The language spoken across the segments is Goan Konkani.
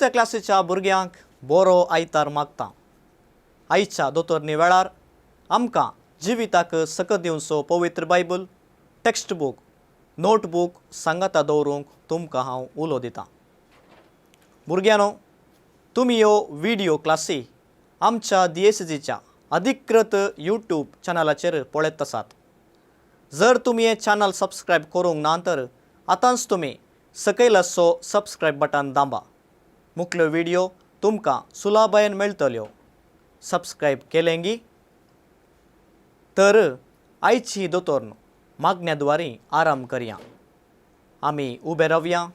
चवथ्या क्लासीच्या भुरग्यांक बरो आयतार मागता. आयच्या दोतोरनी वेळार आमकां जिविताक सकत दिवचो पवित्र बायबल, टेक्स्ट बूक, नोटबूक सांगाता दवरूंक तुमकां हांव उलो दितां. भुरग्यांनो, तुमी ह्यो व्हिडियो क्लासी आमच्या दियेसेजीच्या अधिकृत यूट्यूब चॅनलाचेर पळयत आसात. जर तुमी हें चॅनल सबस्क्रायब करूंक ना तर आतांच तुमी सकयल आसचो सबस्क्रायब बटन दांबा. मुखल्यो व्हिडियो तुमकां सुलाबायेन मेळटल्यो. सबस्क्रायब केलेंगी तर आयची दोतोर मागण्या द्वारी आराम करया. आमी उबे रावया,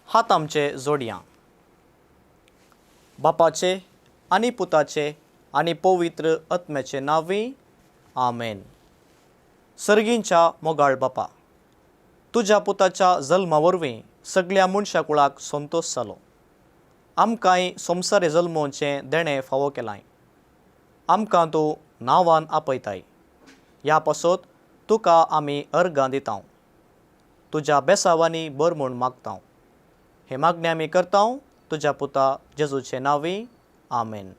हात आमचे जोडया. बापाचे आनी पुताचे आनी पवित्र आत्म्याचे नांवी, आमेन. सर्गींच्या मोगाळ बापा, तुज्या पुताच्या जल्मा वरवीं सगळ्या मनशा कुळाक संतोश जालो. आमकांय संवसारी जल्मोवचें देणें फावो केलां. आमकां तूं नांवान आपयताय, ह्या पासत तुका आमी अर्गां दिता. तुज्या बेसावांनी बर म्हूण मागता. हे मागणें आमी करता तुज्या पुता जेजूचे नांवी, आमेन.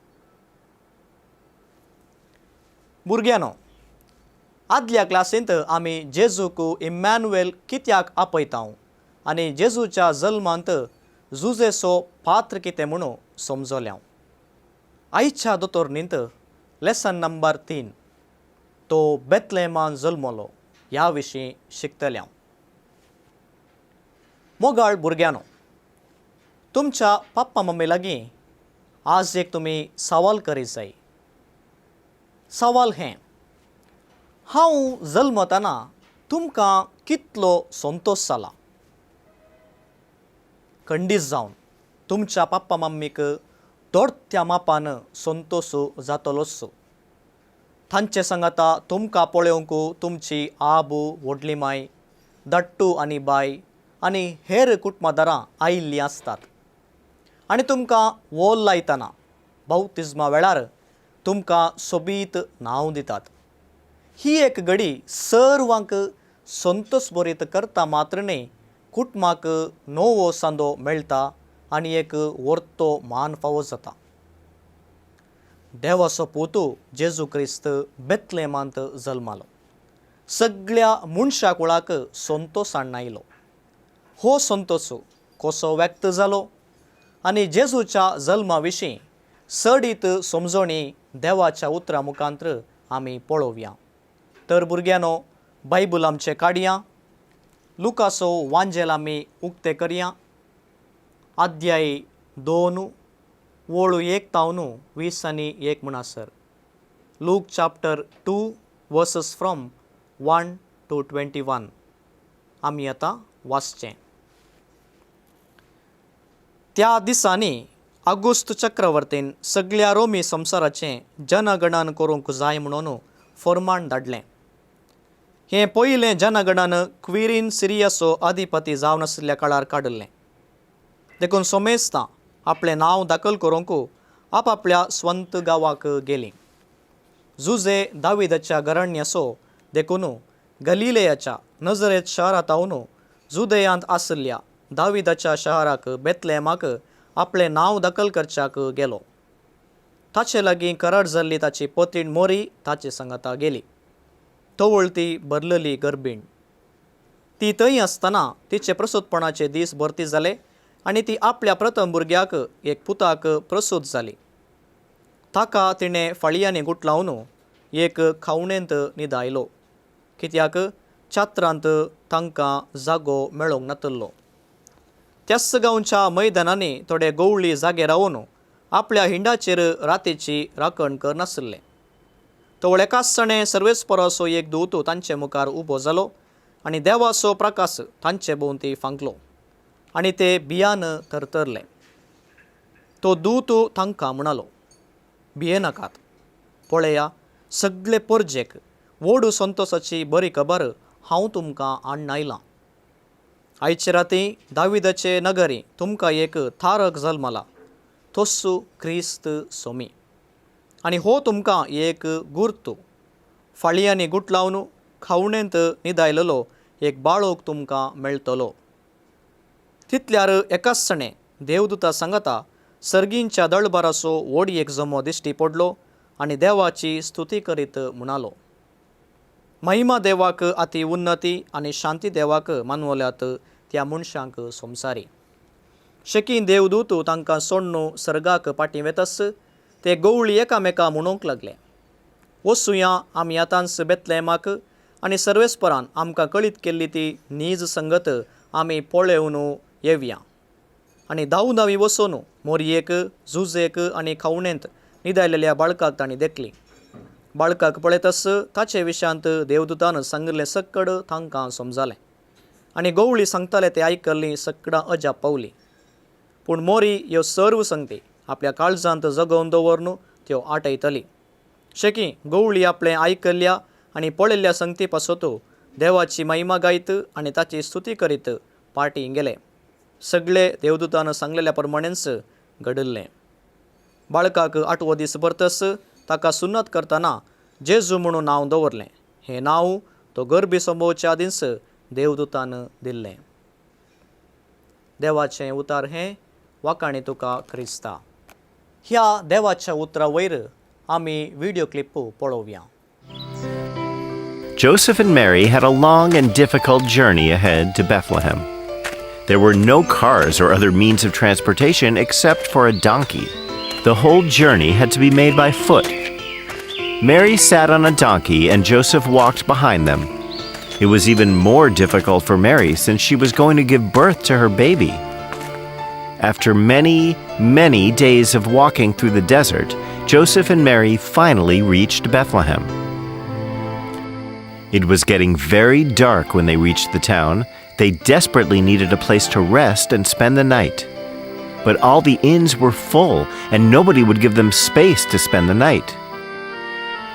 भुरग्यांनो, आदल्या क्लासींत आमी जेजूक इम्मॅन्युएल कित्याक आपयता आनी जेजूच्या जल्मांत जुजेचो पात्र कितें म्हणून समजल्या. आयच्या दोतोरणींत लेसन नंबर 3, तो बेतलेमान जल्मलो, ह्या विशीं शिकतल्या. मोगाळ भुरग्यांनो, तुमच्या पप्पा मम्मी लागीं आज एक तुमी सवाल करीत जाय. सवाल हें, हांव जल्मतना तुमकां कितलो संतोश जाला? खंडीत जावन तुमच्या पप्पा मम्मीक दोडत्या मापान संतोश जातलोच. तांचे सांगाता तुमकां पळोवंक तुमची आबू, व्हडली माय, धाडटू आनी बाय आनी हेर कुटुंबादारां आयिल्लीं आसतात आनी तुमकां वोल लायतना बाप्तिज्मा वेळार तुमकां सोबीत नांव दितात. ही एक घडी सर्वांक संतोश भरीत करता मात्र न्हय, कुटुंबाक नवो सांदो मेळटा आनी एक व्हरतो मान फावो जाता. देवाचो पूत जेजू क्रिस्त बेतलेमांत जल्मालो, सगळ्या मनशा कुळाक संतोश हाडून आयलो. हो संतोश कसो व्यक्त जालो आनी जेजूच्या जल्मा विशीं चडीत समजणी देवाच्या उतरां मुखांत्र आमी पळोवया. तर भुरग्यांनो, बायबल आमचें काडया, लुकासो वांजेल आमी उक्ते करया, अध्याय 2 वळू 1 तावन 20 आनी 1 म्हणसर. Luke chapter 2 verses from 1 to 21 आमी आतां वाचचें. त्या दिसांनी आगुस्त चक्रवर्तीन सगळ्या रोमी संवसाराचें जनगणन करूंक जाय म्हणून फरमाण धाडलें. हें पयलें जनगणन क्विरीन सिरियाचो अधिपती जावन आशिल्ल्या काळार काडिल्लें. देखून सोमेस्तां आपलें नांव दाखल करूंक आपापल्या स्वंत गांवाक गेलीं. जुजे दाविदाच्या घराण्याचो देखून गलिलेयाच्या नजरेत शहरांत हावन जुदयांत आशिल्ल्या दाविदाच्या शहराक बेतलेमाक आपलें नांव दाखल करच्याक गेलो. ताचे लागीं करार जाल्ली ताची पतीण मोरी ताचे सांगाता गेली. तवळ ती भरलेली गर्भीण. ती थंय आसतना तिचे प्रसूतपणाचे दीस भरती जाले आनी ती आपल्या प्रथम भुरग्याक, एक पुताक प्रसूत जाली. ताका तिणें फाळयांनी गुटलावन एक खावणेंत न्हिदायलो, कित्याक छात्रांत तांकां जागो मेळोंक नातिल्लो. त्याच गांवच्या मैदानांनी थोडे गवळी जागे रावन आपल्या हिंडाचेर रातीची राखण करनाशिल्ले. तवळ एकाच सर्वेस्पराचो एक दूत तांचे मुखार उबो जालो आनी देवाचो प्रकाश तांचे भोंवती फांकलो आनी ते भियान थरथरले. तो दूत तांकां म्हणालो, भियेनाकात, पळया सगळे परजेक व्हड संतोशाची बरी खबर हांव तुमकां हाडून आयलां. आयचे राती दाविदाचे नगरी तुमकां एक तारक जल्मला, तोसू क्रिस्त सोमी. आनी हो तुमकां एक गुर्तू, फाळयांनी गुटलावन खावणेंत न्हिदायलेलो एक बाळोक तुमकां मेळटलो. तितल्यार एकाच सणे देवदूता सांगाता सर्गींच्या दळबाराचो व्हड एक जमो दिश्टी पडलो आनी देवाची स्तुती करीत म्हणालो, महिमा देवाक अति उन्नती आनी शांती देवाक मानवल्यात त्या मनशांक संवसारी. शेकी देवदूत तांकां सोडून सर्गाक पाटी वेतस ते गवळी एकामेका म्हणूंक लागले, वसुया आमी आतांच बेतलेमाक आनी सर्वेस्परान आमकां कळीत केल्ली ती नीज संगत आमी पळेवन येवया. आनी धांव धांवी वचून मोरयेक, झुजेक आनी खावणेंत निदायलेल्या बाळकाक तांणी देखली. बाळकाक पळयतस ताचे विशयांत देवदूतान सांगिल्लें सक्कड तांकां समजालें आनी गवळी सांगताले ते आयकल्लीं सकडां अजाप पावली. पूण मोरी ह्यो सर्व संगती आपल्या काळजांत जगोवन दवरून त्यो आटयतली. शेकी गवळी आपलें आयकल्ल्या आनी पळयल्ल्या संगती पासत देवाची महिमा गायत आनी ताची स्तुती करीत पाटी गेले. सगळे देवदूतान सांगलेल्या प्रमाणेच घडिल्लें. बाळकाक आठवो दीस भरतस ताका सुन्नत करतना जेजू म्हणून नांव दवरलें. हें नांव तो गर्भी संभोवच्या आदींच देवदूतान दिल्लें. देवाचें उतार हें वाखाणी तुका क्रिस्ता. ह्या देवाच्या उतरा वयर आमी व्हिडियो क्लिप पळोवया. Joseph and Mary had a long and difficult journey ahead to Bethlehem. There were no cars or other means of transportation except for a donkey. The whole journey had to be made by foot. Mary sat on a donkey and Joseph walked behind them. It was even more difficult for Mary since she was going to give birth to her baby. After many, many days of walking through the desert, Joseph and Mary finally reached Bethlehem. It was getting very dark when they reached the town. They desperately needed a place to rest and spend the night. But all the inns were full, and nobody would give them space to spend the night.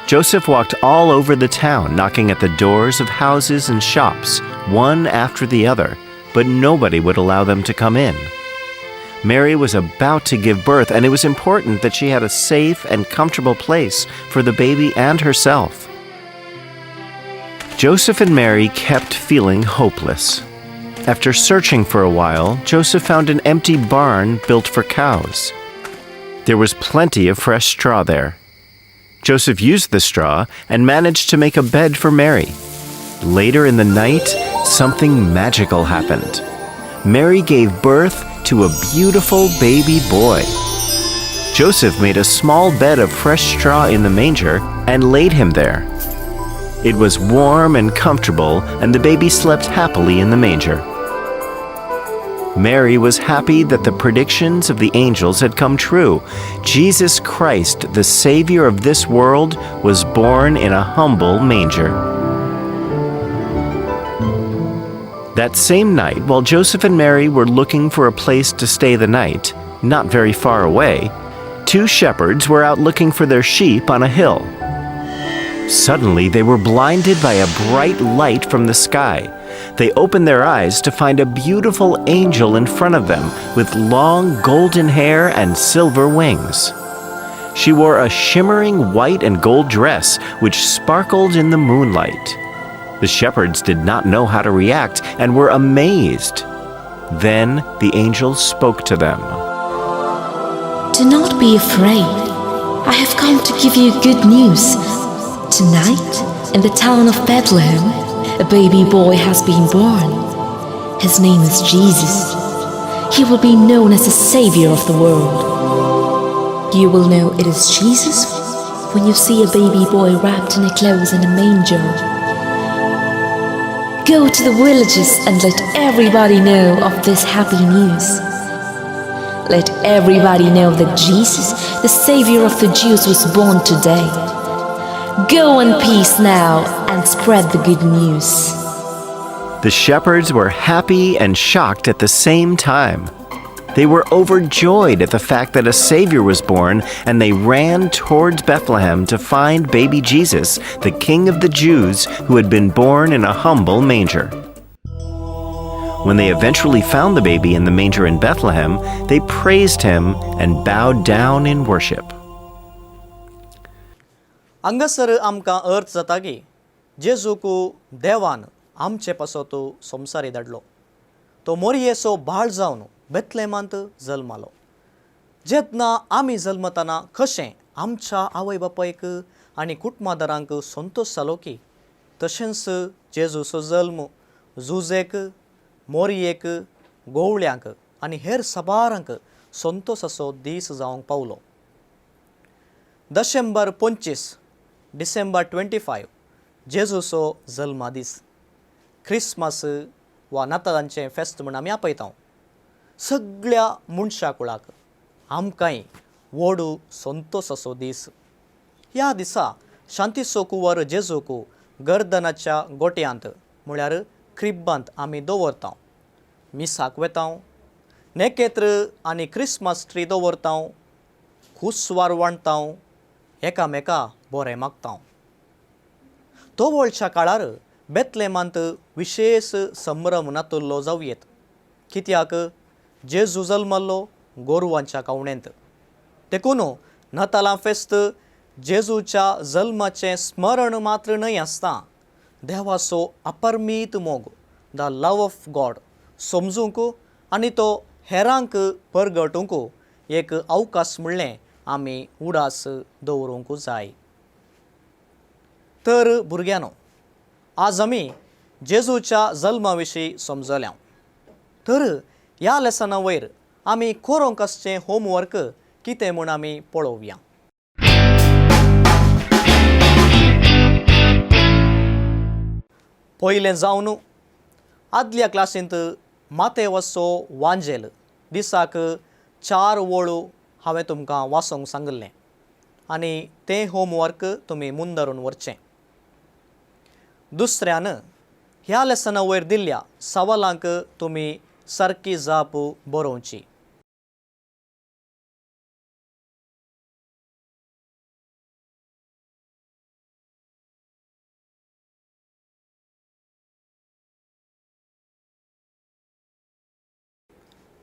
Joseph walked all over the town, knocking at the doors of houses and shops, one after the other, but nobody would allow them to come in. Mary was about to give birth, and it was important that she had a safe and comfortable place for the baby and herself. Joseph and Mary kept feeling hopeless. After searching for a while, Joseph found an empty barn built for cows. There was plenty of fresh straw there. Joseph used the straw and managed to make a bed for Mary. Later in the night, something magical happened. Mary gave birth to a beautiful baby boy. Joseph made a small bed of fresh straw in the manger and laid him there. It was warm and comfortable, and the baby slept happily in the manger. Mary was happy that the predictions of the angels had come true. Jesus Christ, the Savior of this world, was born in a humble manger. That same night, while Joseph and Mary were looking for a place to stay the night, not very far away, two shepherds were out looking for their sheep on a hill. Suddenly, they were blinded by a bright light from the sky. They opened their eyes to find a beautiful angel in front of them with long golden hair and silver wings. She wore a shimmering white and gold dress which sparkled in the moonlight. The shepherds did not know how to react and were amazed. Then the angel spoke to them. Do not be afraid. I have come to give you good news. Tonight, in the town of Bethlehem, a baby boy has been born. His name is Jesus. He will be known as the Savior of the world. You will know it is Jesus when you see a baby boy wrapped in a cloth in a manger. Go to the villages and let everybody know of this happy news. Let everybody know that Jesus, the Savior of the Jews, was born today. Go in peace now and spread the good news. The shepherds were happy and shocked at the same time. They were overjoyed at the fact that a Savior was born, and they ran towards Bethlehem to find baby Jesus, the King of the Jews, who had been born in a humble manger. When they eventually found the baby in the manger in Bethlehem, they praised him and bowed down in worship. हांगासर आमकां अर्थ जाता की जेजूक देवान आमचे पासत संवसारी धाडलो. तो मोरयेचो बाळ जावन बेथलेमांत जल्मालो. जेन्ना आमी जल्मतना कशें आमच्या आवय बापायक आनी कुटुंबादारांक संतोश जालो की तशेंच जेजूचो जल्म जुजेक, मोरयेक, गोवळ्यांक आनी हेर साबारांक संतोशाचो दीस जावंक पावलो. दशेंबर 25, डिसेंबर 25, जेजूचो जल्मा दीस, क्रिसमस वा नातालांचें फेस्त म्हूण आमी आपयता. सगळ्या मनशा कुळाक आमकांय व्हड संतोशाचो दीस. ह्या दिसा शांतीचो कुंवर जेजूक गर्दनाच्या गोट्यांत म्हळ्यार क्रिब्बांत आमी दवरता, मिसाक वेता, नेकेत्र आनी क्रिसमस ट्री दवरता, कुसवार वांटता, एकामेका बरें मागता. तोवळच्या काळार बेतलेमांत विशेश संभ्रम नातुल्लो जावयेत, कित्याक जेजू जल्मल्लो गोरवांच्या कावणेंत. देखून नातालां फेस्त जेजूच्या जल्माचें स्मरण मात्र न्हय आसता, देवाचो अपरमीत मोग, the love of God समजूंक आनी तो हेरांक परगटूंक एक अवकाश म्हणलें आमी उडास दवरूंक जाय. तर भुरग्यांनो, आज आमी जेजूच्या जल्मा विशीं समजल्या. तर ह्या लेसना वयर आमी करूंक आसचें होमवर्क कितें म्हूण आमी पळोवया. पयलें जावन आदल्या क्लासींत मातेवाचो वांजेल दिसाक 4 वळू हांवें तुमकां वाचूंक सांगिल्लें आनी तें होमवर्क तुमी मुंदरून व्हरचें. दुसऱ्यान ह्या लेसना वयर दिल्ल्या सवालांक तुमी सारकी जाप बरोवची.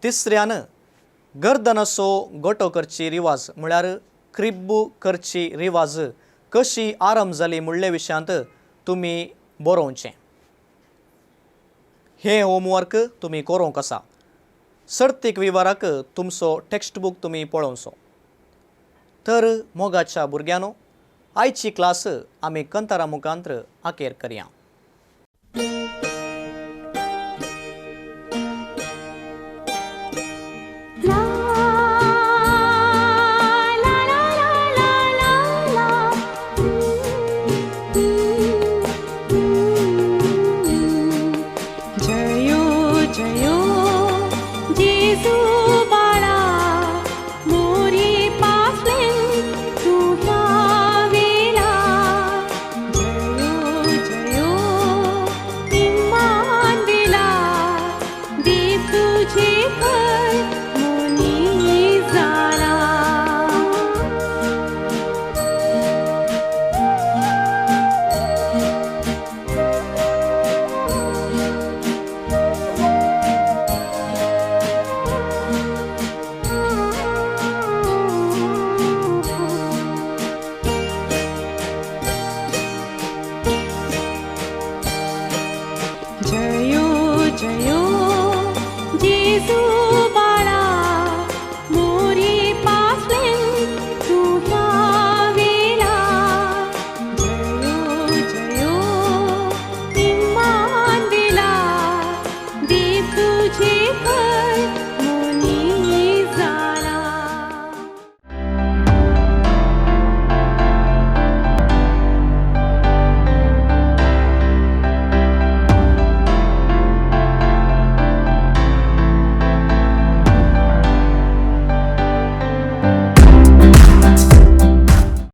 तिसऱ्यान गर्दनाचो गोटो करची रिवाज म्हळ्यार क्रिब्बू करची रिवाज कशी आरंभ जाली म्हणले विशयांत तुमी बरोवचें. हें होमवर्क तुमी करूंक आसा. सर्तीक विवराक तुमचो टेक्स्ट बूक तुमी पळोवचो. तर मोगाच्या भुरग्यांनो, आयची क्लास आमी कंतारा मुखांत्र अखेर करया.